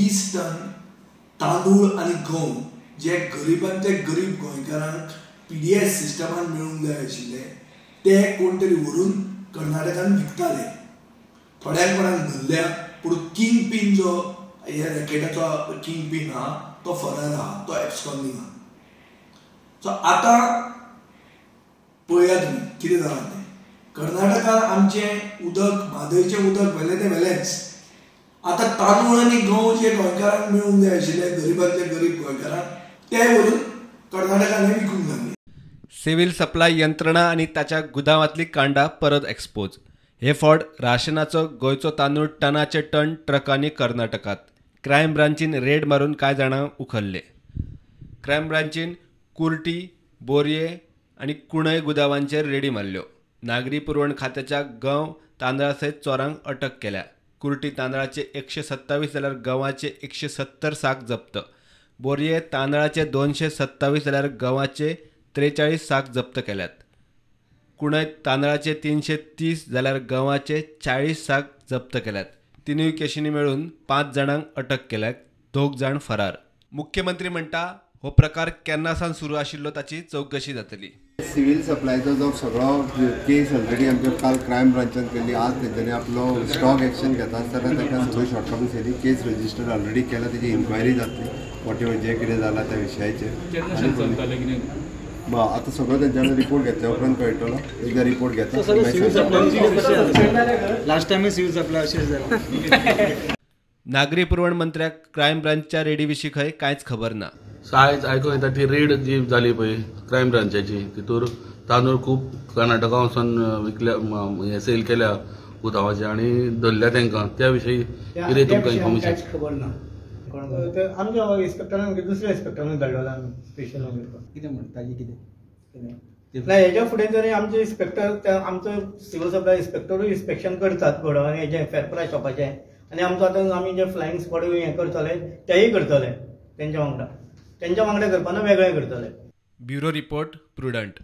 20 ton तांदूळ आनी गंव जे गरिबांतले गरीब गोंयकारांक PDS सिस्टमान मेळूंक जाय आशिल्ले ते कोण तरी व्हरून कर्नाटकान विकताले. थोड्यांक कोणाक धरल्या, पूण किंग पीन जो ह्या रॅकेटाचो किंग पीन आहा तो फरार आहा, तो एब्सकॉन्डिंग आहा. सो आतां पळया तुमी कितें जालां तें. कर्नाटकान आमचें उदक, म्हादयचें उदक व्हेलें तें व्हेलेंच, आतां तांदूळ आनी गंव जे गोंयकारांक मेळूंक जाय आशिल्ले गरिबांतले गरीब गोंयकारांक ते व्हरून कर्नाटकान विकूंक लागले. सिव्हिल सप्लाय यंत्रणा आनी ताच्या गुदावांतली कांडा परत एक्सपोज. हे फावट राशनाचो गोंयचो तांदूळ टनाचे टन ट्रकांनी कर्नाटकात. क्रायम ब्रांचीन रेड मारून कांय जाणांक उखल्ले. क्रायम ब्रांचीन कुर्टी, बोरये आनी कुणय गुदावांचेर रेडी मारल्यो. नागरी पुरवण खात्याच्या गंव तांदळा सयत चोरांक अटक केल्या. कुर्टी तांदळाचे 127 जाल्यार गंवाचे 170 साक जप्त. बोरये तांदळाचे 227 जाल्यार गंवाचे 43 साक जप्त केल्यात. कुणय तांदळाचे 330 जाल्यार गंवाचे 40 साक जप्त केल्यात. तिनूय केशींनी मेळून 5 जाणांक अटक केल्यात, 2 जाण फरार. मुख्यमंत्री म्हणटा हो प्रकार केन्ना सावन सुरू आशिल्लो ताची चवकशी जातली. सिव्हिल सप्लायचो जो सगळो केस ऑलरेडी आमच्या काल क्रायम ब्रांचान केल्ली, आज तेंच्यांनी आपलो स्ट्रॉंग एक्शन घेता आसतना तांकां सगळी शॉर्टकमिंग्स येयली. केस रजिस्टर ऑलरेडी केला, तेजी इन्क्वायरी जातली, what ever जें कितें जालां त्या विशयाचेर. आतां सगळो तेंच्यानी रिपोर्ट घेतल्या उपरांत कळटलो. एकदां रिपोर्ट घेता. लास्ट टायमूय सिव्हिल सप्लाय अशेंच जालें. नागरी पुरवण मंत्र्याक क्रायम ब्रांचच्या रेडी विशीं खंय कांयच खबर ना. आयज आयकूंक येता ती रेड जी जाली पळय क्रायम ब्रांचाची, तितूर तांदूळ खूब कर्नाटका वचून विकल्या, हे सेल केल्या गुदावाचे आनी धरल्या तांकां. त्या विशीं कितें तुमकां इन्फॉर्मेशन? खबर ना. आमच्या इन्स्पेक्टरान दुसऱ्या इन्स्पेक्टरान धाडलेलो आमी स्पेशल. कितें म्हणटा कितें ना हेज्या फुडें जरी आमचे इन्स्पेक्टर, आमचो सिव्हिल सप्लाय इन्स्पेक्टरूय इन्स्पेक्शन करतात गोडावन हेजें फेरप्राय शॉपाचें, आनी आमचो आतां आमी जे फ्लायिंग स्क्वॉड हें करतले तेय करतले तेंच्या वांगडा, तेंच्या वांगडा करपाना वेगळें करतले. Bureau report, Prudent.